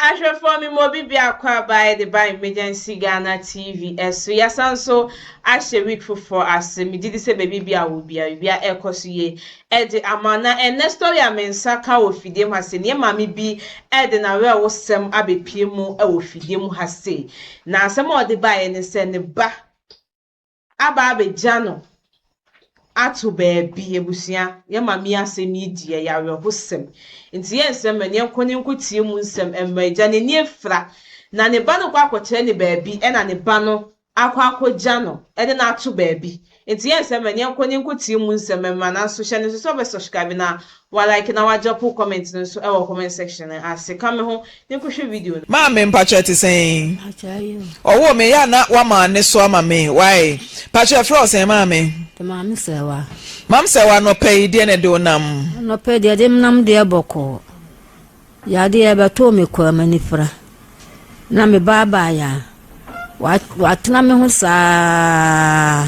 Ahwɛfoɔ me ma obi biako aba de ba Emergency Ghana TV so. Yɛasan nso ahyɛ week foforɔ ase. Megye di sɛ baabi bi a wɔ bia biribiara ɛrekɔ so yie de ama. Na ɛnnɛ story a me nsa ka wɔ fidie mu ha sei, neɛ maame bi de n'awerɛhosɛm abɛpue mu wɔ fidie mu ha sei. Na asɛm a ɔde baeɛ ne sɛ ne ba aba abɛgya no ato baabi. Abusua, yɛn maame yi asɛm yi deɛ ɛyɛ awerɛhosɛm. Nti yɛnsrɛ mma no yɛnkɔ ne nkɔtie mu nsɛm mma agya n'ani afira na ne ba no kɔ akɔkyerɛ ne baabi ɛna ne ba no akɔ akɔgya no de no ato baabi. Nti yɛnsrɛ mma no yɛnkɔ ne nkɔtie mu nsɛm mma nanso hyɛ no nso sɛ wobɛ subscribe na wa like na wa drop wo comment no nso wɔ comment section no ase. Ka me ho ne nkɔhwɛ video no. Maame mpakyɛ ɛte sɛn? Ɔwoo me yɛ a na wama ne so ama me why? Mpakyɛ yɛfrɛ wo sɛn maame? De maame sɛwa. Maame sɛwa anɔpa yi deɛ na ɛde wo nam? Anɔpa yi deɛ ɛde me nam deɛ bɔkɔɔ. Yadeɛ ɛbɛtoo me kɔɔ m'anifira na me ba baeɛ a watena me ho saa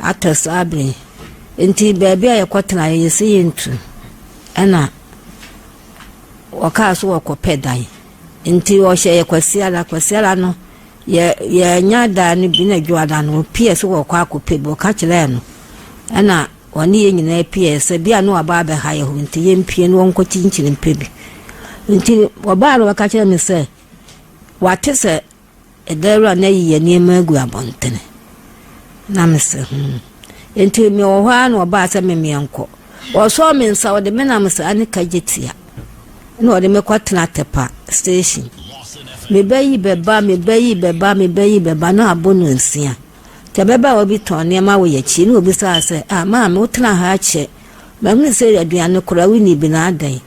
atɔ saa bere nti baabi a yɛkɔtena yɛ yɛsi yɛntu ɛna wɔkaa so wɔkɔpɛ dan nti wɔhyɛ yɛ kwasiara kwasiara no yɛ yɛnya dan no bi na dwoada no wɔpie so wɔkɔ akɔpɛ bi wɔka kyerɛɛ no ɛna Wɔne yɛn nyinaa pueeɛ sɛ bi a na waba abɛha yɛn hɔ nti yɛmpue na wɔnkɔkyinkyini mpɛ bi. Nti wɔbaa na wɔka kyerɛɛ me sɛ wɔate sɛ ɛdawura no ayi yɛn nneɛma agu abɔntene. Na mese hmm. Nti mewɔ hɔ ara na wɔbaa sɛ me meɛnkɔ. Wɔsɔɔ me nsa wɔde me nam saa ne kagye tia na wɔde me kɔtena Tepa station. Mebɛyi bɛba, mebɛyi bɛba, mebɛyi bɛba na abɔ no nsia. Nti ababaawa bi tɔn nneɛma wɔ yɛn akyi na obisaa sɛ, Ah, maame, wotenaa ha akyɛ. Mahunu sɛ aduane koraa wonni bi, na adɛn?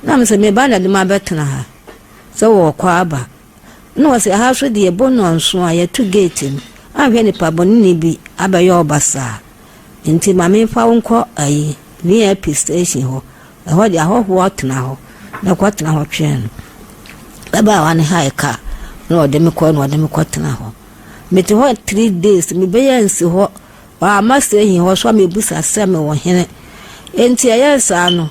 Na mese, Me ba na ɛde me abɛtena ha sɛ wɔrekɔ aba. Na ɔse, Ɛha nso deɛ, ɛbɔ nnɔnson a, yɛto gate no. Anhwɛ nipa bɔneni bi abɛyɛ wo basaa. Nti ma memfa wo nkɔ ayi, VIP station hɔ. Ɛhɔ deɛ, ahɔhoɔ tena hɔ. Na kɔtena hɔ twɛn no. Ababaawa no hae kaa na ɔde me kɔe na ɔde me kɔtena hɔ. Mete hɔ 3 days, mebɛyɛ nsi hɔ. Wamma station hɔ so a mebusa sɛ mewɔ hene. Enti ɛyɛɛ saa no,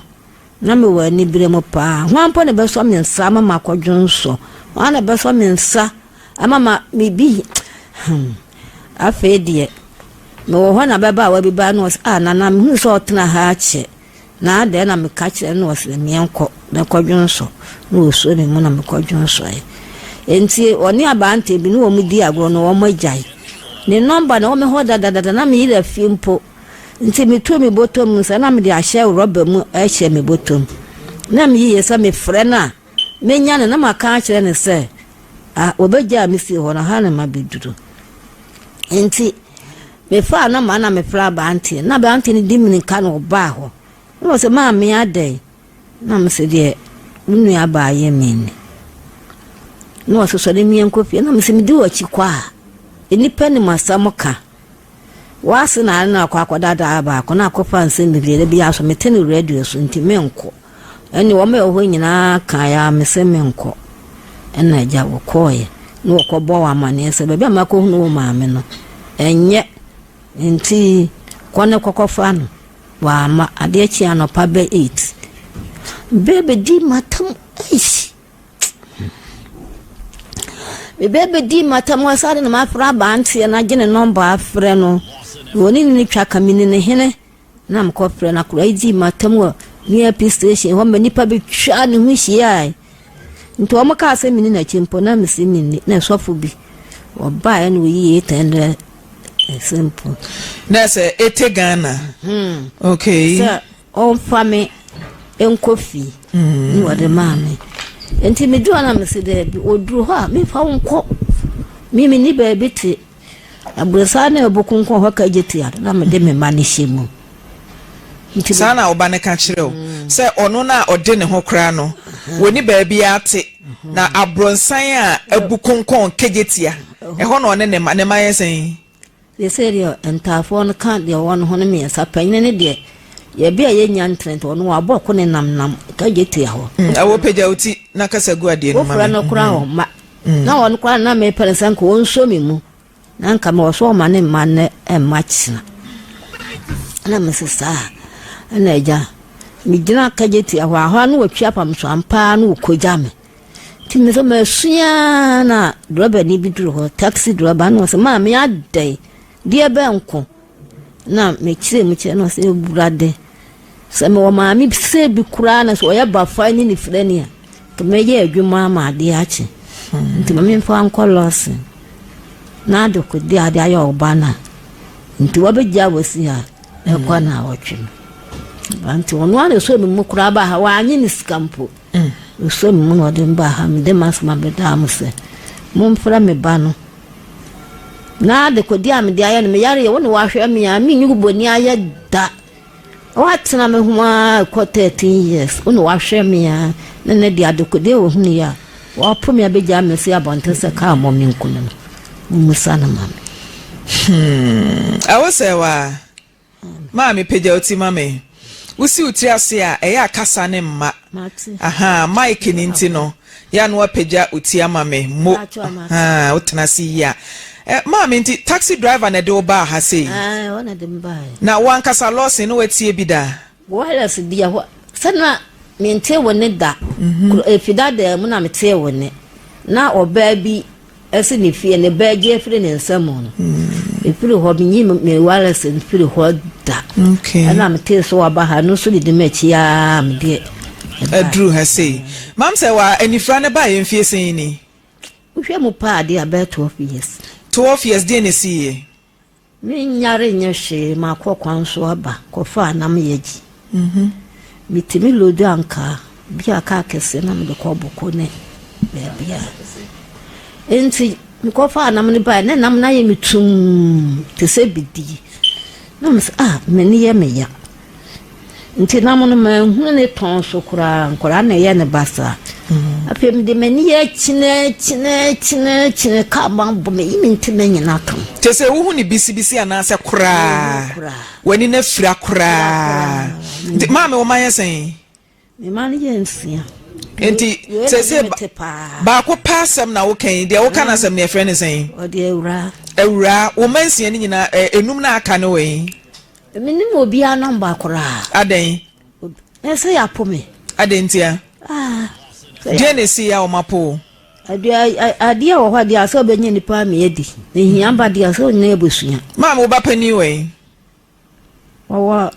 na mewɔ anibere mu paa. Hwan mpo na ɛbɛsɔ me nsa ama makɔdwo nsɔ? Hwan na ɛbɛsɔ me nsa ama ma biribi? Hmm. Afei deɛ, mewɔ hɔ na ababaawa bi baa na ɔsɛ, ah, nana, mehunu sɛ ɔtena ha akyɛ. Na adɛn na meka kyerɛ no ɔsɛ meɛnkɔ mɛkɔdwonsɔ na ɔsuo me mu na mekɔdwonsɔɛ. Enti ɔne aberanteɛ bi ne wɔn di agorɔ no wɔn agyae. Ne nɔmba na ɛwɔ me hɔ dadadada na me yerɛ afi mpo. Nti metu me bɔtɔ mu sɛ na mede ahyɛ rɔba mu ɛhyɛ me bɔtɔ mu. Na meyiye sɛ mefrɛ no a menya no na maka akyerɛ no sɛ ah, wɔbɛgyaa me fie hɔ no ha na mabɛduru. Enti mefaa nɔmba na mefrɛ aberanteɛ na aberanteɛ no di mmirika na ɔbaa hɔ na ɔsɛ maame adɛn na mesɛ deɛ wo nua baa yɛ me ni na ɔsɛ sɔre mmea nkɔ fie na mesɛ medi w'akyi kɔ a nnipa nim asɛm ka w'ase na ade na akɔ akɔdaadaa baako na akɔfa nsɛm bebree da bi aso mete no radio so nti menkɔ Ɛnne wɔn a ɛwɔ hɔ nyinaa kaeɛ ara me sɛ menkɔ. Ɛnna agya wɔkɔeɛ na wɔkɔbɔɔ wɔn amanneɛ sɛ baabi a makɔhunu wo maame no, ɛnyɛ nti kɔ ne kɔkɔfa no. Wamma. Adeɛ kyee anɔpa bɛ 8. Bɛ bɛdi matam. Eish! Mebɛ bɛdi matam asa de na mafrɛ abanteɛ no agye ne nɔmba afrɛ no. Na wɔne ne twa ka meni ne hene. Na mekɔfrɛ no akwadaa yi dii m'atam wɔ VIP station hɔ ma nnipa bɛtwaa ne ho hyiae. Nti wɔn kaa sɛ menni n'akyi mpo na mese menni na sɔfo bi ɔbaeɛ na ɔyii 800 ɛsɛ mpo. Na sɛ ete Ghana. Hmm. Okay. Sɛ ɔmfa me nkɔ fie hmm. na wɔde maa me. Nti meduru hɔ na mese daabi ɔduru hɔ a memfa wo nkɔ. Me menni baabi te. Abrɔsan na ɛbɔ kunkun hɔ ka gye tia na mede me mma no hyɛ mu. Nti saa na ɔba no ka kyerɛ wo mm. sɛ ɔno no a ɔde ne ho koraa no wɔni baabi ate na abrɔnsan a abu konkɔn kegye tia ɛhɔ na ɔne ne ma ne ma yɛ sɛn. Sɛ deɛ ntaafoɔ no ka deɛ ɔwɔ no ho no mmiɛnsa panyin no deɛ yɛbi a yɛnya ntenete ɔno wabɔ ko ne nam nam kegye tia hɔ. Mm, ɛwɔ pagya wo ti na kasa gu adeɛ no ma me. Wofrɛ no koraa mm. ɔma. Na ɔno koraa na mepɛ no sɛ nka ɔnsɔ me mu na nka mewɔ so ɔma ne mma nnɛ mma kyena na mese saa ɛna agya megyina kagye tia hɔ ahɔ na wɔtwi apam so ampaa na wɔkɔgya me. Nti me nso masua ara na drɔbani bi duru hɔ, taxi drɔba, na ɔsɛ maame adɛn, deɛ bɛn nko? Na mekyerɛ mu kyerɛ no ɔsɛ awurade, sɛ mewɔ maame sɛ bi koraa na sɛ ɔyɛ bafa ne ne firani a, nka mɛyɛ adwuma ama adeɛ akye. Nti ma memfa nkɔ lɔsen na adekode ade ayɛ ɔba no a, nti wɔbɛgya wɔ si ha ɛkɔ na awɔtwe no. Nti ɔno ara na ɛsɔ me mu koraa baa ha, wannye ne sika mpo. Ɔsɔ me mu na ɔde me baa ha, mede m'asɛm abɛdaa mo sɛ, momfrɛ me ba no. Na adekode a mede ayɛ no, meyare yɛ, wo na woahwɛ me a, menyi wo bɔne ayɛ da. Woatena me ho ara kɔ 13 years, wo na woahwɛ me a, na nnɛ deɛ adekode a wɔhunu yɛ a, wɔapo me abɛgyaa me asi abɔnten sɛ kaa mmɔ me nku no no, mommusa no ma me. Hmm, ɛwo sɛ wa. Maame pagya wo ti ma me. Wosi wo tiri ase a, ɛyɛ a kasa ne mma. Ahaa, mic no nti no, yɛ a na wapagya wo ti ama me. Mo, ahaa, wotena ase yie a. Eh, maame nti taxi driver na ɛde wo baa ha sei? Ae, ɔna de me baeɛ. Na wo ankasa Lawson no watie bi da? Wireless deɛ hɔ, sɛ na mentee wo nne da. Kuro, efi dadaa mu na metee wo nne. Na ɔbaa bi Ɛsi ne fie ne ba agye afiri ne nsa mu no ɛfiri hɔ menyi me wireless mfiri hɔ da ɛna metee so waba ha no nso didi m'akyi aa medeɛ aduru ha sei mam sɛ wa anifira no baeɛ mfie sɛn ni? Wohwɛ mu paa deɛ abɛyɛ 12 years. 12 years deɛ na ɛsiiɛ? Menyare nyɛ hwee makɔ kwan so aba kɔfaa nam yɛgye. Metumi lodu ankaa bi a kaa kɛseɛ na mede kɔ Boko ne baabi a. Nti mekɔfaa nam no baeɛ na nam no ayɛ me tumm te sɛ bidie. Na mesɛ ah m'ani yɛ me ya. Nti nam no manhunu ne tɔn so koraa, nkwadaa na ɛyɛ no basaa. Afei mede m'ani yɛ kyinɛ kyinɛ kyinɛ kyinɛ kaa ma bɔ me yi me ntoma nyina tɔn. Kyerɛ sɛ wohu ne bisibisi anaasɛ koraa w'ani no afira koraa. Nti maame wo ma yɛ sɛn? Me mma no yɛ nsia. Nti sese baako pɛ asɛm na woka yi deɛ woka no asɛm no yɛfrɛ no sɛn? Ɔde awuraa. Awuraa wo mma nsia no nyinaa enum na aka no wɔ yi? Menim obiara nɔmba koraa. Adɛn? Ɛsɛ yɛapo me. Adɛn ntia? Ah, Deɛ na ɛsi yɛ a wɔapo wo? Adeɛ adeɛ wɔ hɔ adeɛ a sɛ ɔbɛnya nipa ama adi. Na hia ba deɛ sɛ ɔnyɛ abusua. Maame wo ba panin wɔ yi? Ɔwɔ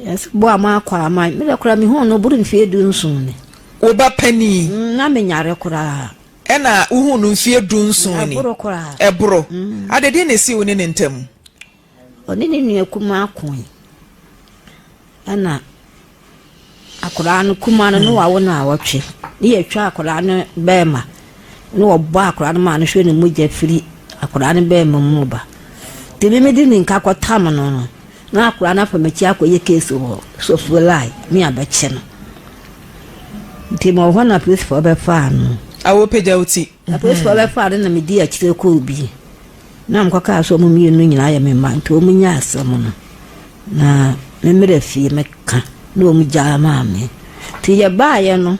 yɛsɛ bo a makɔ ama me dɛ koraa mehuu no boro mfeɛ 17 ni. Wo ba panin? Mm, na menyare koraa. Ɛna wohuu no mfeɛ 17 ni? Ɛboro koraa. Ɛboro. Mm. Ade deɛ na ɛsii wo ne ne ntam? Ɔne ne nua kumaa koe. Ɛna akwadaa no kumaa no ne wawo no awɔtwe. Ne yɛtwa akwadaa no bɛrima. Ne wɔbɔ akwadaa no maa no hwɛ ne mogya firi akwadaa no bɛrima mu ba. Nti me mede ne nka kɔtam no no, na akwadaa no afa m'akyi akɔyɛ keesi wɔ Sofuolai ne abɛkye no. Nti ma wɔ hɔ na apolisifoɔ bɛfaa no. Awo pagya wo ti. Apolisifoɔ bɛfaa no na medi akyire kɔɔ bi. Na mekɔkaa sɛ wɔn mmienu nyinaa yɛ me mma nti wɔn nyaa asɛm no na me mmerɛ fie meka na wɔn gyaa maa me nti yɛbaeɛ no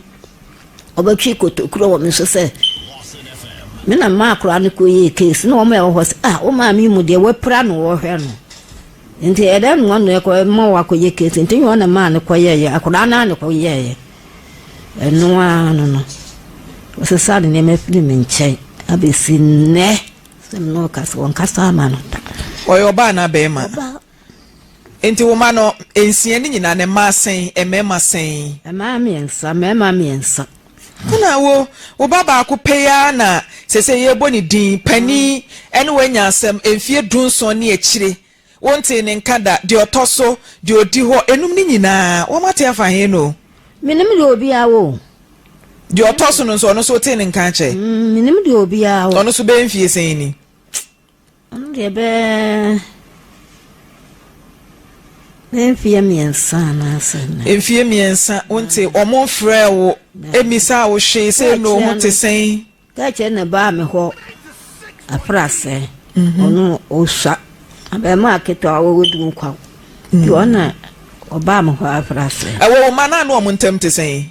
wɔbɛtwe kotokuro wɔ me so sɛ me na mmaa akora no kɔyɛɛ case na wɔn a ɛwɔ hɔ sɛ ah wo maame mu deɛ wapira no wɔhwɛ no nti ɛdɛn no wɔn na ɛkɔ ma wakɔyɛ case nti nyɛ wɔn na maa no kɔyɛɛyɛ akora no ara na kɔyɛɛyɛ ɛno ara no no wɔsesa ne nneɛma firi me nkyɛn abɛsi nnɛ Sɛ me ne wo kasa, wɔnkasa ama no da. Ɔyɛ ɔbaa anaa bɛrima? Ɔbaa. Nti wo mma no nsia no nyinaa no mmaa sɛn, mmarima sɛn? Mmaa mmiɛnsa, mmarima mmiɛnsa. Ɛna wo, wo ba baako pɛ yi ara na seesei yɛrebɔ ne din, panin, ɛne wo anya asɛm mfeɛ dunson ne akyire. Wontee ne nka da, deɛ ɔtɔ so, deɛ ɔdi hɔ, enum no nyinaa, wɔate afa he no? Menim deɛ obiara wɔ o. Deɛ ɔtɔ so no nso, ɔno nso wotee ne nka akyɛ? Menim deɛ obiara wɔ. Ɔno nso bɛyɛ mfie sɛn ni? Ɔno deɛ bɛyɛ bɛyɛ mfeɛ mmiɛnsa anaasɛ nnan. Mfie mmiɛnsa, wonte, wɔn mfrɛɛ wo, mmisaa wo hwee sɛ eno ho te sɛn? Kɛkyɛ na baa me hɔ aprasɛ ɔno ɔsua abɛɛmaa ketewa ɔwɔ du nkwa nti ɔna ɔbaa me hɔ aprasɛ. Ɛwɔ wo mma no a ne wɔn ntam te sɛn?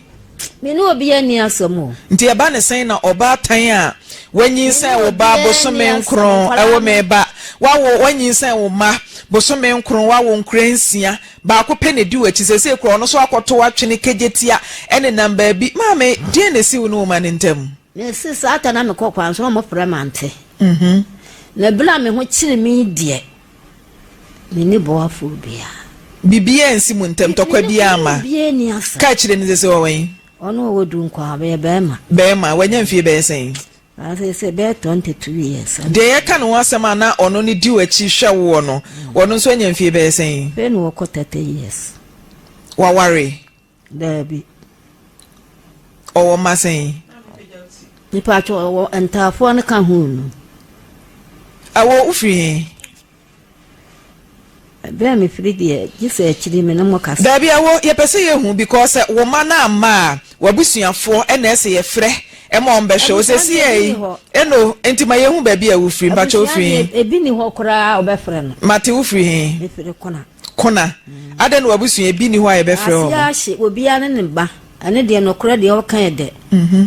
Me ne obiara nni asɛm o. Nti ɛba ne sɛn na ɔbaatan a Wanyinsɛn wo ba bosome nkron, ɛwo me ba. Wawo, wanyinsɛn wo mma bosome nkron, wawo nkora nsia. Baako pɛ na edi w'akyi. Seesei koraa ɔno nso akɔto atwene kegyetia nenam baabi. Maame, deɛn na esi wo ne wo mma no ntam? Mese saa ta na mekɔ kwan so na wɔfrɛ mante. Na bere a me ho kyere me yi deɛ, menni boafoɔ biara. Biribiara ansi mo ntam, tɔkwa biara amma. Obiara nni asɛm. Ka kyerɛ no seesei ɔwɔ he? Ɔno ɔwɔ Dunkwa, ɔyɛ barima. Barima, wanya mfie bɛyɛ sɛn? Seesei bɛyɛ 22 years. Deɛ yɛka ne ho asɛm a na ɔno ne di w'akyi hwɛ woɔ no, ɔno nso anya mfie bɛyɛ sɛn? Afei na ɔkɔ 30 years. Waware? Daabi. Ɔwɔ mma sɛn? Mepatwɔ ɔwɔ ntaafoɔ no ka ho no. Awɔ wofiri he? Berɛ a mefiri deɛ, gye sɛ akyiri me ne mo kasa. Daabi awo, yɛpɛ sɛ yɛhu because sɛ wo mma no amma a, w'abusuafoɔ na ɛsɛ yɛfrɛ ma wɔn bɛhwɛ wo. Abusua Seesei deɛ ebi yi, nni hɔ. eno, nti ma yɛhu baabi a wofiri. Mpakyɛ Abusua wofiri deɛ he? ebi nni hɔ koraa a wɔbɛfrɛ no. Mate, wofiri he? Mefiri Kona. Kona. Adɛn na w'abusua ebi nni hɔ a yɛbɛfrɛ Ase wɔn? ahye, obiara ne ne ba. Ɛno deɛ nokorɛ deɛ woka yɛ dɛ.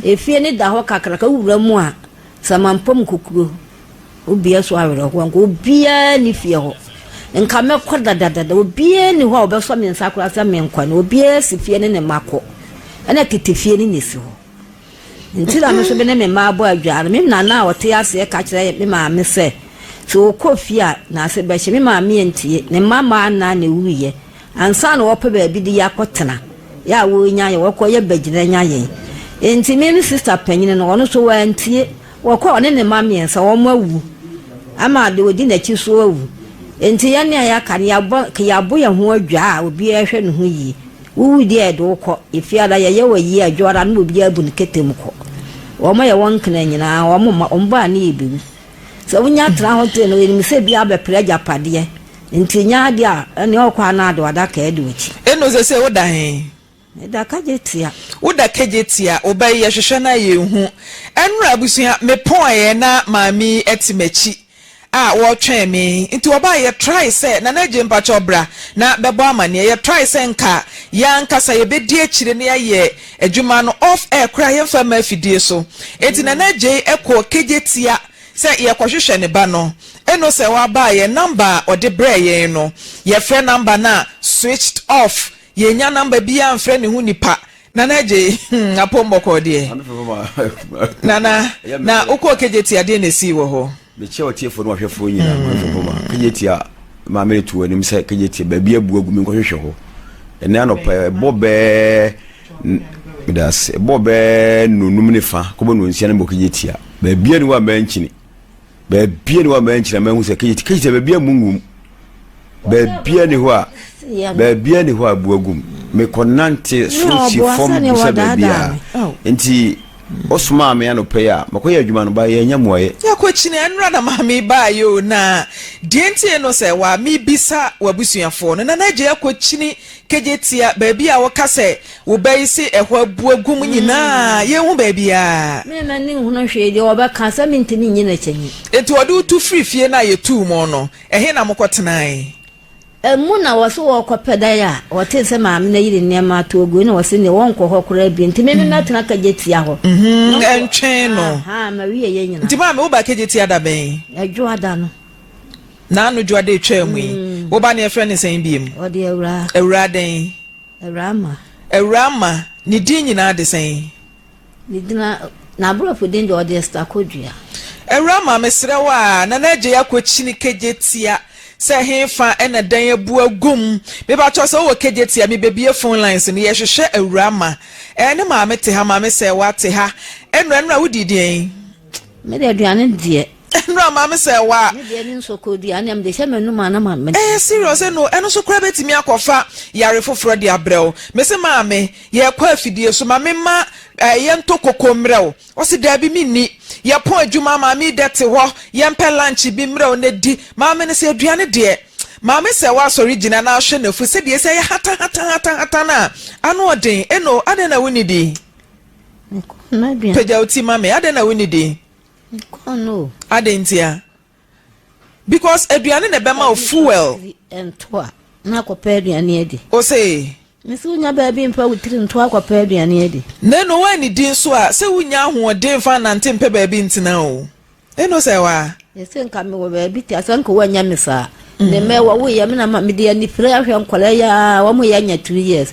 Efie no da hɔ kakraka, wowura mu a, samampam kukuro. Obia so awerɛhoɔ nka obiara nni fie hɔ. Nka mɛkɔ dadadada obiara nni hɔ a ɔbɛsɔ me nsa koraa sɛ menkɔ no. Obiara si fie ne ne mma kɔ. Ɛna tete fie no na ɛsi hɔ. Nti na me nso me ne me mma abɔ adwaa no. Me nana a ɔte aseɛ ka kyerɛ me maame sɛ, sɛ ɔkɔ fie a n'ase bɛhye. Me maame antie. Ne mma mmaa nnan na ɛwuiɛ. Ansa na wɔpɛ baabi de yɛn akɔtena, yɛ a wɔrenya yɛn, wɔkɔ yɛ bɛgyina nya yɛn. Nti me me sista panyini no, ɔno nso wantie. Wɔkɔɔ, ɔne ne mma mmiɛnsa, wɔawu, ama deɛ ɔdi n'akyi nso awu. Enti yɛn a yɛaka no, yɛabɔ, yɛabo yɛn ho adwaa a obiara hwɛ ne ho yie. Wowu deɛ a, yɛde wo kɔ. Efiada, yɛyɛ wo ayie a, dwoada na obiara bu ne kɛtɛ mu kɔ. Wɔn a yɛwɔ Nkran nyinaa, wɔn mma, wɔn ba a ne yɛbɛwu. Sɛ wonya tena hɔ te no, yɛnim sɛ obiara bɛpere agyapadeɛ. Enti nyɛ adeɛ a, ɛnneɛ ɔkɔ a na ade w'adaka adi w'akyi. Eno sesei woda he? Meda kagye tia. Woda kagye tia, wo ba yi yɛhwehwɛ no a yɛnhu. Ɛnora abusua mepɔeɛ na maame yi te m'akyi a ɔretwɛn me nti ɔbaa yɛ try sɛ Nana Adjei mpakyɛw bra na bɛbɔ amaneɛ yɛ try sɛ nka yɛn ankasa yɛbɛdi akyire na yɛayɛ adwuma no off air koraa yɛmfa mma afidie so nti Nana Adjei kɔɔ kagye tia sɛ yɛkɔhwehwɛ ne ba no ɛno sɛ waba a yɛn number a ɔde brɛɛ yɛn no yɛfrɛ number no a switched off Yɛnnya number biaa mfrɛ ne ho nipa. Nana Adjei hmm apom bɔkɔɔ deɛ. Nana na wokɔɔ Kejetia deɛ na esii wɔ hɔ? Mekyia ɔtiefoɔ ne wahwɛfoɔ nyinaa mm. Maame Fapoma Kejetia maame reto anim sɛ Kejetia baabi abu agu menkɔhwehwɛ hɔ ɛnɛ anɔpa ɛbɔ bɛɛ medase ɛbɔ bɛɛ nonum ne fa kɔbɔ nonsia ne bɔ Kejetia baabi ani wɔ a mankyini Baabia ni hɔ a mankyina mahu sɛ kejiti kejiti baabia mu ngum baabia ni hɔ a baabia ni hɔ a bu agum mekɔ nante soro si fam bisa baabia nti ɔsomaa me anɔpɛ yi a makɔyɛ adwuma no ba yɛanya mmuaeɛ. Yɛakɔkyini ɛnora na maame baayɛ o na deɛ nti no sɛ wa mebisa w'abusuafoɔ no na na agye akɔkyini kegyetia baabi a woka sɛ Wo ba yi se ɛhɔ abu agu mu nyinaa, yɛnhu baabiara. Me m'ani nhunu hwee, deɛ wɔbɛka sɛ mentumi nnye no akyinnye. Enti wɔde wo tu firii fie no a yɛtuu mo no, ɛhe na mokɔtenae? Emu na wɔse wɔrekɔpɛ dan a wɔtee sɛ maame no ayiri nneɛma ato agu na wɔse neɛ wɔnkɔ hɔ koraa bio nti me me mɛtena Kagyetia hɔ. Ntwɛn no. Ahaa, mawieɛ nyinaa. Nti maame wobaa Kagyetia da bɛn? Ɛdwoada no. Naano dwoada etwaa mu yi. Wo ba no yɛfrɛ no sɛn biom? Ɔde Awuraa. Awuraa dɛn? Awuraa Ma. Awuraa Ma, ne din nyinaa de sɛn? Ne din a, n'aborɔfo din deɛ ɔde Esther Kodua. Awuraa Ma, mesrɛ wo a, Nana Adjei akɔkyini Kejetia sɛ hefa na dan abu agum. Mepakyɛw sɛ wowɔ Kejetia, mebɛbue phone lines no, yɛhwehwɛ Awuraa Ma. Ɛɛ, ne maame te ha, Maame Sɛɛwa te ha. Ɛnora, ɛnora wodii deɛn? Me deɛ aduane deɛ. Ɛnora maame sɛ wa. Me deɛ ne nsɔkɔdua nea mede hyɛ m'anum a na ma me. Ɛyɛ serious ɛno ɛno nso koraa bɛtumi akɔfa yare foforɔ de abrɛ wo. Mese maame yɛkɔ afidie so ma me ma eh, yɛntɔ koko mmerɛ wo. Ɔse daabi menni. Yɛpɔn adwuma maame yi dɛ te hɔ yɛmpɛ lunch bi mmerɛ wo na di. Maame no sɛ aduane deɛ maame sɛ wasɔre gyina na ahwɛ n'afu sɛdeɛ ɛsɛ yɛ hata hata hata hata no a ano ɔden. Eno adɛn na wonni di? Pagya wo ti ma me adɛn na wonni di? Mekɔn no o. Adɛn ntia? Because aduane na ɛbɛma wo fuel. Ɛnto a, na akɔpɛ aduane adi. Ose. Mese wonya baabi mfa wo tiri nto akɔpɛ aduane adi. Na eno woannidi nso a, sɛ wunnya ahoɔden mfa nnante mpɛ baabi ntena o. Eno sɛ waa. Mese nka mewɔ baabi te a, sɛ nka woanyɛ me saa. Ne mma wɔwoeɛ me na mede anifere ahwɛ nkwadaa yi ara, wɔn yɛ anya 2 years.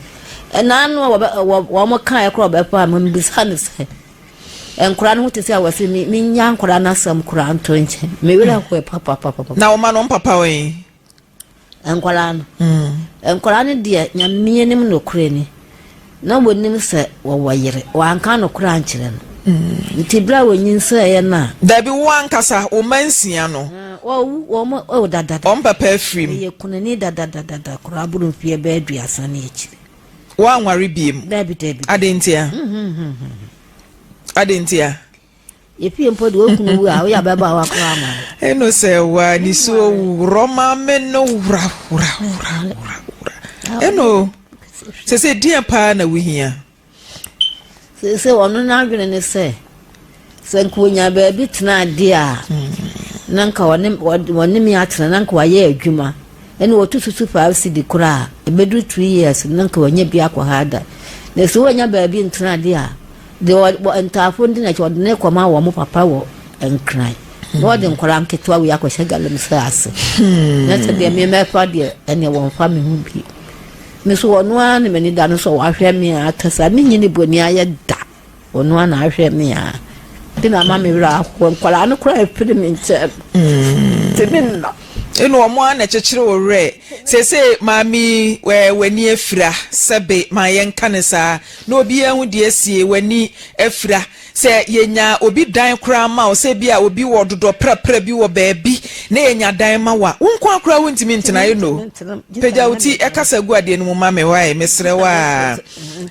Ɛna ano a wɔn kaeɛ koraa wɔbɛfa me, mebisa no sɛ, nkwadaa no ho te sɛ a wɔse menya nkwadaa no asɛm koraa nto nkyɛn. Me werɛ hoe papapapa. Na wo ma no mpapa wɔ yi? Nkwadaa no. Nkwadaa no deɛ, Nyame anim nokorɛ ni, na wɔnim sɛ wɔwɔ yere. Wɔanka nokorɛ ankyerɛ no. Nti berɛ a wɔnyinsɛeɛ no a. Dabi, wo ankasa, wo mma nsia no. Wɔawu, wɔn, oh, dadada. Wɔn papa afiri mu. Meyɛ kunani dadadadada koraa boro mfeɛ bɛyɛ 30 ne akyire. Woanware biem? Dabi, dabi. Adɛn ntia? Adɛn ntia? Yɛpie mpo de okunu wu a woyɛ ababaawa koraa ma no. Ɛno sɛ wa nisuo worɔ maame no wura wura wura wura wura. Ɛno sɛ sɛ deɛ paa na wohia. Sɛ sɛ ɔno n'adwene ne sɛ sɛ nka onya baabi tena adeɛ a na nka ɔne ɔne me atena na nka wayɛ adwuma ɛna wɔtu susu 5 cedi koraa ɛbɛduru 2 years na nka wanya bi akɔ ha da na sɛ wanya baabi ntena adeɛ a Deɛ ɔ ntaafo no di n'akyi, ɔde no rekɔma wɔn papa wɔ Nkran. Na ɔde nkwadaa nketewa wei akɔhyɛ galamsey ase. Na sɛ deɛ me mɛfa deɛ, ɛneɛ wɔmfa me ho bi. Me so ɔno ara na m'ani da no sɛ wahwɛ me a kasa menyi ne bɔni ayɛ da. Ɔno ara na ahwɛ me a. Nti na ama me werɛ ahoɔ. Nkwadaa no koraa afiri me nkyɛn. Nti me nna. Ɛna wɔn ara na ɛkyekyere wo werɛ. Seesei maame yi, w'ani afira, sɛbe ma yɛnka no saa, na obiara hu deɛ asie, w'ani afira. Sɛ yɛnya obi dan koraa ma wo, sɛ ebia obi wɔ dodɔ prapra bi wɔ baabi na yɛnya dan ma wo a, wo nko ara koraa wontumi ntena, you know. Pagya wo ti kasa gu adeɛ no mu ma me, why, mesrɛ wo ara.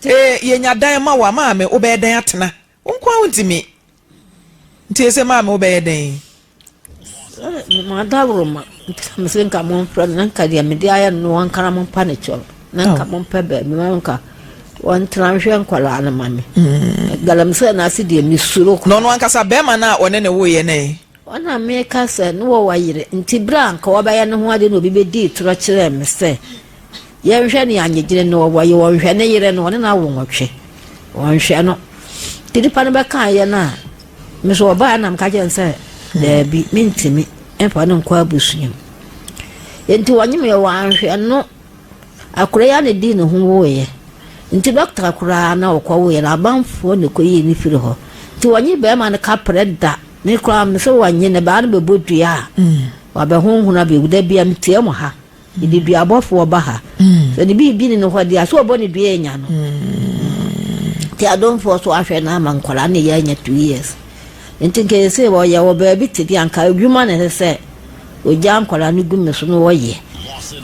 Ee, yɛnya dan ma wo a, maame, wobɛyɛ dɛn atena? Wo nko ara wontumi. Nti ese maame wobɛyɛ dɛn? Madaworoma nti na mese nka momfrɛ no na nka deɛ mede ayɛ no no wɔnka na mompa ne kyɛw na nka mompɛ baabi ma nka wɔntena nhwɛ nkwadaa no ma me. Mm. Galamsey no ase deɛ mesuro. Na ɔno ankasa bɛrima no a ɔne ne woeɛ no ɛ? Ɔna meka sɛ ne wɔwɔ yere nti berɛ a nka wɔbɛyɛ ne ho ade na obi bɛdii torɔ kyerɛɛ me sɛ Yɛnhwɛ nea angyegyere no ɔwɔ yɛ ɔnhwɛ ne yere no ɔne no awo nwɔtwe ɔnhwɛ no nti nipa no bɛka yɛ no a me so ɔbaa na meka kyerɛ no sɛ daabi mentumi mfa no nkɔ abusua mu nti wɔnyem yɛ wɔanhwɛ no akora yi a na di ne ho woeɛ nti dɔkta koraa na ɔkɔ woeɛ no abanfoɔ na ɛkɔyii ne firi hɔ nti wɔnye bɛrima no kaprɛ da me koraa me sɛ wɔnye ne baa no bɛbɔ dua a wabɛhonhono abɛwu da bia metia mu ha Yɛde duabɔfoɔ ba ha. Sɛ ne biribi ne no hɔ deɛ a, sɛ ɔbɔ ne dua anya no. Nti adomfoɔ so ahwɛ no ama nkwadaa no yɛ anya 2 years. Nti nka ɛsɛ wɔyɛ wɔ baabi te deɛ anka adwuma na ɛsɛ sɛ ɔgya nkwadaa no gu me so na wɔyɛ.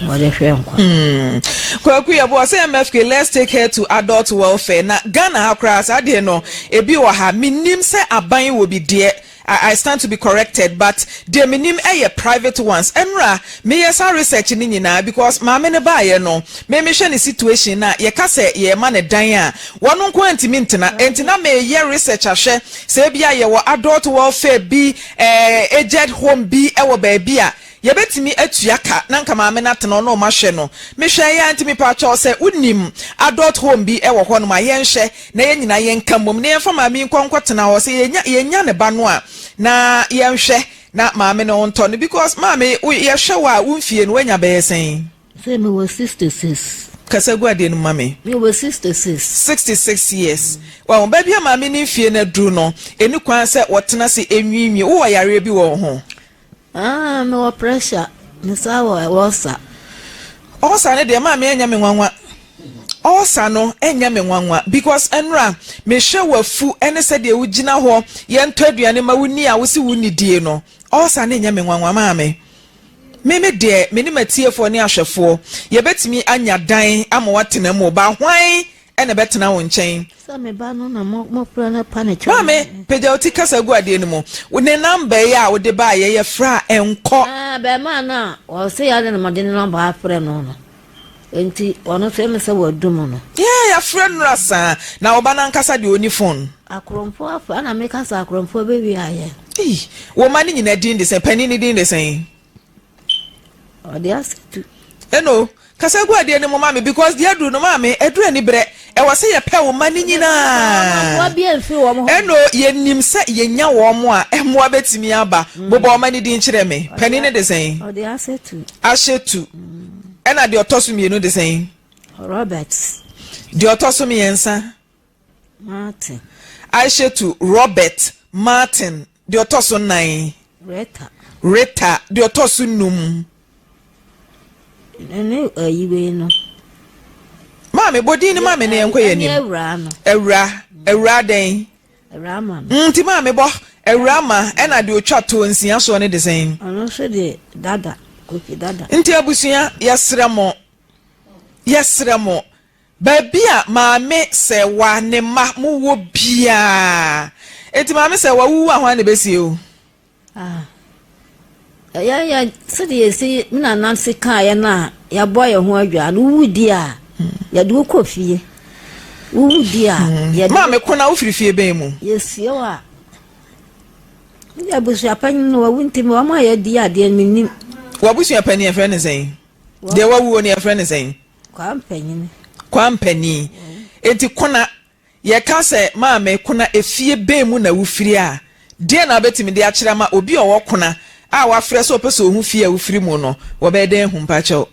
Wɔde hwɛ nkwadaa. Kwaku Yeboah sɛ MFK let's take her to adult welfare na Ghana ha koraa saa deɛ no ebi wɔ ha menim sɛ aban wɔ bi deɛ I I stand to be corrected but deɛ menim yɛ private ones ɛnora meyɛ saa research no nyinaa because maame no baayɛ no me mehwɛ ne situation no a yɛka sɛ yɛrema no dan a wɔno nko ara ntumi ntena enti na meyɛ research ahwɛ sɛ ebia yɛwɔ adult welfare bi eh, aged home bi wɔ baabi a Yɛbɛtumi atua ka na nka maame no atena hɔ na wɔahwɛ no. Mehwɛeɛ ara nti mepaakyɛw sɛ wonim adult home bi wɔ hɔnom a yɛnhwɛ na yɛn nyinaa yɛnka mmom na yɛmfa maame yi nkɔ nkɔtena hɔ. Sɛ yɛnya yɛnya ne ba no a na yɛnhwɛ na maame no ntɔ no because maame wo yɛhwɛ wo a wo mfie no woanya bɛyɛ sɛn? Sɛ mewɔ 66. Kasa gu adeɛ no mu ma me. Mewɔ 66. 66 years. Wahu, baabi a maame no mfie no aduru no, ɛni kwan sɛ wɔtena ase nwiinwii. Wowɔ yareɛ bi wɔ wo ho? Ah, mewɔ pressure, me saa wɔ ulcer. Ulcer no deɛ maame ɛnyɛ me nwanwa. Ulcer no ɛnyɛ me nwanwa because ɛnora mehwɛ wafu ɛne sɛdeɛ wogyina hɔ yɛntɔ aduane ma wonni a wosi wonni die no. Ulcer no ɛnyɛ me nwanwa maame. Me me deɛ me ne matiefoɔ ne ahwɛfoɔ yɛbɛtumi anya dan ama watena mu ba hwan na ɛbɛtena wo nkyɛn. Sɛ me ba no na mofrɛ no pa ne kyɛw. Maame, pagya wo ti kasa gu adeɛ no mu. Wo ne number yi a wode baeɛ yɛfrɛ a ɛnkɔ. Ɛɛ, bɛɛmaa no a ɔse yɛade no mɔde ne number afrɛ no no, enti ɔno nso ɛme sɛ wadum no. Yeah, yɛafrɛ nnora saa. Na wo ba no ankasa deɛ ɔnni phone. Akorɔmfoɔ afrɛ, ɛna meka sɛ akorɔmfoɔ bɛwia yɛn. Ei, wo mma no nyinaa din de sɛn? Panin no din de sɛn? Ɔde ase tu. Eno, Kasa gu adeɛ no mu ma me because deɛ aduru no maame aduru anibrɛ ɛwɔ sɛ yɛpɛ wo mma no nyinaa ɛno yɛnim sɛ yɛnya wɔn a mmoa bɛtumi aba bobɔ wo mma no din kyerɛ me panin no de sɛn Ahyɛtu ɛna deɛ ɔtɔ so mmienu de sɛn Robert deɛ ɔtɔ so mmiɛnsa Martin. Aishetu, Robert, Martin, deɛ ɔtɔ so nnan. Rita. Rita, deɛ ɔtɔ so num. Ɛne ayi wei no. Maame, bɔ din no ma me na yɛnkɔ yɛn anim. Ɛne awuraa no. Awura, awuraa dɛn? Awuraa ma no. Nti maame bɔ awuraa ma ɛna deɛ ɔtwa toɔ nsia soɔ no de sɛn? Ɔno nso de dada, Kofi dada. Nti abusua, yɛsrɛ mo, yɛsrɛ mo, Baabi a maame sɛwa ne mma mo wɔ biaa. Enti maame sɛwa wo wu a hwan na ɛbɛsie wo? Ah, yɛ yɛ sɛdeɛ yɛsi me nana se kaeɛ no a yɛabɔ yɛn ho adwaa no wowu di a yɛde wo kɔ fie wowu di a hmm. yɛde maame ko na wofiri fie bɛn mu yɛsie wo a mede abusuapanyin no wawu nti wɔn a yɛdi adeɛ no mennim w'abusuapanyin yɛfrɛ ne sɛn deɛ wawuo no yɛfrɛ ne sɛn Kwampanyini. Kwampani. Enti Kona, yɛka sɛ maame Kona efie bɛn mu na wofiri a, deɛn na wobɛtumi de akyerɛ ama obi a ɔwɔ Kona a wafrɛ sɛ ɔpɛ sɛ ɔhu fie a wofiri mu no, wɔbɛyɛ dɛn ahu mpakyɛw?